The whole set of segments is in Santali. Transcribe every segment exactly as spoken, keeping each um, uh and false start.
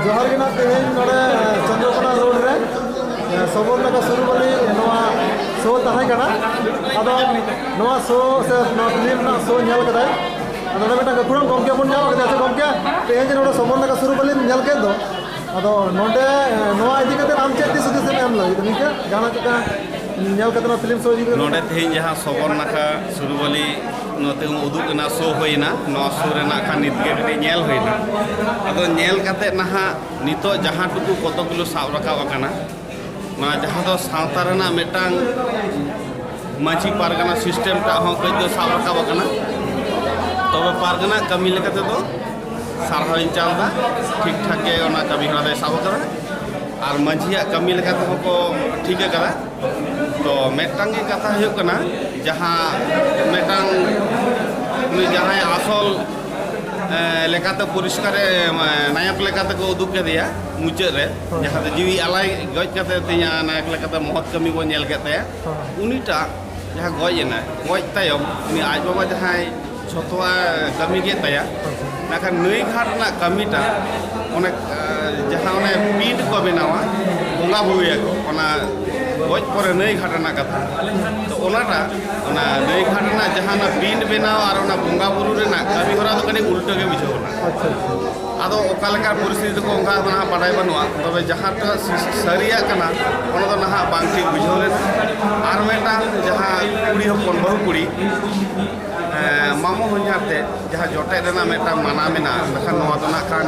ᱡᱚᱦᱟᱨ ᱜᱮ ᱱᱟᱜ, ᱛᱮᱦᱮᱧ ᱱᱚᱰᱮ ᱪᱚᱱᱫᱨᱚᱠᱳᱱᱟ ᱨᱳᱰ ᱨᱮ, ᱮ, ᱥᱚᱵᱚᱨᱱᱟᱠᱟ ᱥᱩᱨᱩᱵᱟᱞᱤ ᱱᱚᱣᱟ ᱥᱳ ᱛᱟᱦᱮᱸ ᱠᱟᱱᱟ᱾ ᱟᱫᱚ ᱱᱚᱣᱟ ᱥᱳ ᱥᱮ ᱱᱚᱣᱟ ᱯᱷᱤᱞᱢ ᱨᱮᱱᱟᱜ ᱥᱳ ᱧᱮᱞ ᱠᱟᱫᱟᱭ᱾ ᱟᱫᱚ ᱱᱚᱰᱮ ᱢᱤᱫᱴᱟᱝ ᱜᱟᱹᱠᱷᱩᱲᱟᱱ ᱜᱚᱢᱠᱮ ᱵᱚᱱ ᱧᱟᱢ ᱠᱟᱫᱮᱭᱟ᱾ ᱟᱪᱪᱷᱟ ᱜᱚᱢᱠᱮ, ᱛᱮᱦᱮᱧ ᱡᱮ ᱱᱚᱰᱮ ᱥᱚᱵᱚᱨᱱᱟᱠᱟ ᱥᱩᱨᱩᱵᱟᱞᱤᱢ ᱧᱮᱞ ᱠᱮᱫ ᱫᱚ, ᱟᱫᱚ ᱱᱚᱰᱮ, ᱮ, ᱱᱚᱣᱟ ᱤᱫᱤ ᱠᱟᱛᱮ ᱟᱢ ᱪᱮᱫ ᱫᱤᱥ ᱦᱩᱫᱤᱥ ᱮᱢ ᱮᱢ ᱞᱟᱹᱜᱤᱫ? ᱱᱤᱝᱠᱟᱹ ᱡᱟᱦᱟᱱᱟᱜ ᱪᱮᱫᱠᱟ ᱧᱮᱞ ᱠᱟᱛᱮ ᱱᱚᱣᱟ ᱯᱷᱤᱞᱢ ᱥᱳ ᱤᱫᱤ ᱠᱟᱛᱮ? ᱱᱚᱰᱮ ᱛᱮᱦᱮᱧ ᱡᱟᱦᱟᱸ ᱥᱚᱵᱚᱨᱱᱟᱠᱟ ᱥᱩᱨᱩᱵᱟᱞᱤ ᱱᱚᱛᱮ ᱩᱫᱩᱜ ᱮᱱᱟ, ᱥᱳ ᱦᱩᱭᱱᱟ, ᱱᱚᱣᱟ ᱥᱳ ᱨᱮᱱᱟᱜ ᱠᱷᱟᱱ ᱱᱤᱛ ᱜᱮ ᱠᱟᱹᱴᱤᱡ ᱧᱮᱞ ᱦᱩᱭᱱᱟ᱾ ᱟᱫᱚ ᱧᱮᱞ ᱠᱟᱛᱮ ᱱᱟᱦᱟᱜ ᱱᱤᱛᱚᱜ ᱡᱟᱦᱟᱸ ᱴᱩᱠᱩ ᱠᱚᱛᱚ ᱜᱩᱞᱳ ᱥᱟᱵ ᱨᱟᱠᱟᱵ ᱟᱠᱟᱱᱟ, ᱱᱚᱣᱟ ᱡᱟᱦᱟᱸ ᱫᱚ ᱥᱟᱶᱛᱟ ᱨᱮᱱᱟᱜ ᱢᱤᱫᱴᱟᱝ ᱢᱟᱹᱡᱷᱤ ᱯᱟᱨᱜᱟᱱᱟ ᱥᱤᱥᱴᱮᱢ ᱴᱟᱜ ᱦᱚᱸ ᱠᱟᱹᱡ ᱫᱚ ᱥᱟᱵ ᱨᱟᱠᱟᱵ ᱟᱠᱟᱱᱟ᱾ ᱛᱚᱵᱮ ᱯᱟᱨᱜᱟᱱᱟ ᱠᱟᱹᱢᱤ ᱞᱮᱠᱟ ᱛᱮᱫᱚ ᱥᱟᱨᱦᱟᱣᱤᱧ ᱪᱟᱞ ᱮᱫᱟ, ᱴᱷᱤᱠ ᱴᱷᱟᱠ ᱜᱮ ᱚᱱᱟ ᱠᱟᱹᱢᱤ ᱦᱚᱨᱟ ᱫᱚᱭ ᱥᱟᱵ ᱟᱠᱟᱫᱟ᱾ ᱟᱨ ᱢᱟᱹᱡᱷᱤᱭᱟᱜ ᱠᱟᱹᱢᱤ ᱞᱮᱠᱟ ᱛᱮᱦᱚᱸ ᱠᱚ ᱴᱷᱤᱠ ᱟᱠᱟᱫᱟ᱾ ᱛᱚ ᱢᱤᱫᱴᱟᱝ ᱜᱮ ᱠᱟᱛᱷᱟ ᱦᱩᱭᱩᱜ ᱠᱟᱱᱟ, ᱡᱟᱦᱟᱸ ᱢᱤᱫᱴᱟᱝ ᱩᱱᱤ ᱡᱟᱦᱟᱸᱭ ᱟᱥᱚᱞ, ᱮ, ᱞᱮᱠᱟᱛᱮ ᱯᱚᱨᱤᱥᱠᱟᱨᱮ, ᱮ, ᱱᱟᱭᱚᱠ ᱞᱮᱠᱟᱛᱮ ᱠᱚ ᱩᱫᱩᱜ ᱠᱮᱫᱮᱭᱟ ᱢᱩᱪᱟᱹᱫ ᱨᱮ, ᱦᱳᱭ᱾ ᱡᱟᱦᱟᱸ ᱫᱚ ᱡᱤᱣᱤ ᱟᱞᱟᱭ ᱜᱚᱡ ᱠᱟᱛᱮ ᱛᱮᱦᱮᱧ ᱱᱟᱭᱚᱠ ᱞᱮᱠᱟᱛᱮ ᱢᱚᱦᱚᱛ ᱠᱟᱹᱢᱤ ᱵᱚᱱ ᱧᱮᱞ ᱠᱮᱫ ᱛᱟᱭᱟ᱾ ᱦᱳᱭ᱾ ᱩᱱᱤᱴᱟᱜ ᱡᱟᱦᱟᱸ ᱜᱚᱡ ᱮᱱᱟᱭ, ᱜᱚᱡ ᱛᱟᱭᱚᱢ ᱩᱱᱤ ᱟᱡ ᱵᱟᱵᱟ ᱡᱟᱦᱟᱸᱭ ᱡᱷᱚᱛᱚᱣᱟᱜ ᱠᱟᱹᱢᱤ ᱠᱮᱫ ᱛᱟᱭᱟ, ᱢᱮᱱᱠᱷᱟᱱ ᱱᱟᱹᱭ ᱜᱷᱟᱴ ᱨᱮᱱᱟᱜ ᱠᱟᱹᱢᱤᱴᱟ, ᱚᱱᱮ, ᱮ, ᱡᱟᱦᱟᱸ ᱚᱱᱮ ᱯᱤᱸᱰ ᱠᱚ ᱵᱮᱱᱟᱣᱟ, ᱵᱚᱸᱜᱟ ᱵᱩᱨᱩᱭᱟᱠᱚ, ᱚᱱᱟ ᱜᱚᱡ ᱯᱚᱨᱮ ᱱᱟᱹᱭ ᱜᱷᱟᱴ ᱨᱮᱱᱟᱜ ᱠᱟᱛᱷᱟ᱾ ᱛᱚ ᱚᱱᱟᱴᱟᱜ, ᱚᱱᱟ ᱱᱟᱹᱭ ᱜᱷᱟᱴ ᱨᱮᱱᱟᱜ ᱡᱟᱦᱟᱸ ᱚᱱᱟ ᱯᱤᱸᱰ ᱵᱮᱱᱟᱣ ᱟᱨ ᱚᱱᱟ ᱵᱚᱸᱜᱟ ᱵᱩᱨᱩ ᱨᱮᱱᱟᱜ ᱠᱟᱹᱢᱤ ᱦᱚᱨᱟ ᱫᱚ ᱠᱟᱹᱴᱤᱡ ᱩᱞᱴᱟᱹ ᱜᱮ ᱵᱩᱡᱷᱟᱹᱣ ᱮᱱᱟ᱾ ᱟᱪᱪᱷᱟ, ᱟᱪᱪᱷᱟ᱾ ᱟᱫᱚ ᱚᱠᱟ ᱞᱮᱠᱟ ᱯᱚᱨᱤᱥᱛᱷᱤᱛᱤ ᱛᱮᱠᱚ ᱚᱱᱠᱟ ᱫᱚ ᱱᱟᱦᱟᱜ ᱵᱟᱰᱟᱭ ᱵᱟᱹᱱᱩᱜᱼᱟ, ᱛᱚᱵᱮ ᱡᱟᱦᱟᱸᱴᱟᱜ ᱥᱟᱹᱨᱤᱭᱟᱜ ᱠᱟᱱᱟ, ᱚᱱᱟ ᱫᱚ ᱱᱟᱦᱟᱜ ᱵᱟᱝ ᱴᱷᱤᱠ ᱵᱩᱡᱷᱟᱹᱣ ᱞᱮᱱᱟ᱾ ᱟᱨ ᱢᱤᱫᱴᱟᱝ ᱡᱟᱦᱟᱸ ᱠᱩᱲᱤ ᱦᱚᱯᱚᱱ, ᱵᱟᱹᱦᱩ ᱠᱩᱲᱤ, ᱮᱸ, ᱢᱟᱢᱚ ᱦᱚᱧᱦᱟᱨ ᱛᱮ ᱡᱟᱦᱟᱸ ᱡᱚᱴᱮᱫ ᱨᱮᱱᱟᱜ ᱢᱤᱫᱴᱟᱝ ᱢᱟᱱᱟ ᱢᱮᱱᱟᱜᱼᱟ, ᱢᱮᱱᱠᱷᱟᱱ ᱱᱚᱣᱟ ᱫᱚ ᱱᱟᱜ ᱠᱷᱟᱱ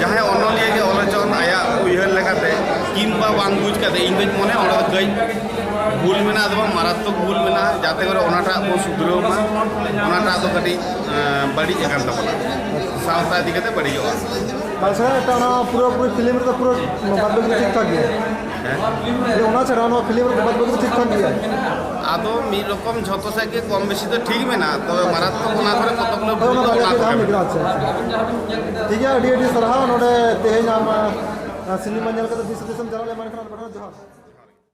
ᱡᱟᱦᱟᱸᱭ ᱚᱱᱚᱞᱤᱭᱟᱹ ᱜᱮ ᱚᱞ ᱦᱚᱪᱚᱣᱟᱱ ᱟᱭᱟᱜ ᱩᱭᱦᱟᱹᱨ ᱞᱮᱠᱟᱛᱮ ᱠᱤᱝᱵᱟ ᱵᱟᱝ ᱵᱩᱡᱽ ᱠᱟᱛᱮ, ᱤᱧ ᱫᱚᱧ ᱢᱚᱱᱮᱭᱟ ᱚᱸᱰᱮ ᱫᱚ ᱠᱟᱹᱡ ᱵᱷᱩᱞ ᱢᱮᱱᱟᱜᱼᱟ, ᱫᱚ ᱵᱟᱝ ᱢᱟᱨᱟᱛᱢᱚᱠ ᱵᱷᱩᱞ ᱢᱮᱱᱟᱜᱼᱟ, ᱡᱟᱛᱮ ᱠᱚᱨᱮ ᱚᱱᱟᱴᱟᱜ ᱵᱚᱱ ᱥᱩᱫᱷᱨᱟᱹᱣ ᱢᱟ, ᱚᱱᱟᱴᱟᱜ ᱫᱚ ᱠᱟᱹᱴᱤᱡ, ᱮᱸ, ᱵᱟᱹᱲᱤᱡ ᱟᱠᱟᱱ ᱛᱟᱵᱚᱱᱟ, ᱥᱟᱶᱛᱟ ᱤᱫᱤ ᱠᱟᱛᱮ ᱵᱟᱹᱲᱤᱡᱚᱜᱼᱟ᱾ ᱛᱟᱪᱷᱟᱲᱟ ᱮᱴᱟᱜ ᱚᱱᱟ ᱯᱩᱨᱟᱹ ᱯᱩᱨᱤ ᱯᱷᱤᱞᱢ ᱨᱮᱫᱚ ᱯᱩᱨᱟᱹ ᱵᱟᱫ ᱵᱟᱹᱠᱤ ᱫᱚ ᱴᱷᱤᱠ ᱴᱷᱟᱠ ᱜᱮᱭᱟ᱾ ᱦᱮᱸ? ᱡᱮ ᱚᱱᱟ ᱪᱷᱟᱲᱟ ᱚᱱᱟ ᱯᱷᱤᱞᱢ ᱨᱮᱫᱚ ᱵᱟᱫ ᱵᱟᱹᱠᱤ ᱫᱚ ᱴᱷᱤᱠ ᱴᱷᱟᱠ ᱜᱮᱭᱟ᱾ ᱟᱫᱚ ᱢᱤᱫ ᱨᱚᱠᱚᱢ ᱡᱷᱚᱛᱚ ᱥᱮᱫ ᱜᱮ ᱠᱚᱢ ᱵᱮᱥᱤ ᱫᱚ ᱴᱷᱤᱠ ᱢᱮᱱᱟᱜᱼᱟ, ᱛᱚᱵᱮ ᱢᱟᱨᱟᱛᱢᱚᱠ ᱚᱱᱟ ᱠᱚᱨᱮ ᱠᱚᱛᱚ ᱜᱩᱞᱳ ᱦᱳᱭ, ᱵᱷᱩᱞ ᱚᱱᱟ ᱫᱚ ᱵᱟᱨᱭᱟ ᱚᱱᱟ ᱜᱮ ᱠᱚᱨᱮ ᱡᱟᱦᱟᱸ ᱢᱮᱱᱟᱜᱼᱟ᱾ ᱢᱤᱫᱴᱟᱝ, ᱟᱪᱪᱷᱟ, ᱟᱪᱪᱷᱟ᱾ ᱴᱷᱤᱠ ᱜᱮᱭᱟ, ᱟᱹᱰᱤ ᱟᱹᱰᱤ ᱥᱟᱨᱦᱟᱣ᱾ ᱱᱚᱰᱮ ᱛᱮᱦᱮᱧ ᱟᱢ, ᱟᱸ, ᱥᱤᱱᱮᱢᱟ ᱧᱮᱞ ᱠᱟᱛᱮ ᱫᱤᱥ ᱦᱩᱫᱤᱥ ᱮᱢ ᱪᱟᱞᱟᱣ ᱞᱮᱱᱟ, ᱢᱮᱱᱠᱷᱟᱱ ᱟᱹᱰᱤ ᱡᱚᱦᱟᱨ᱾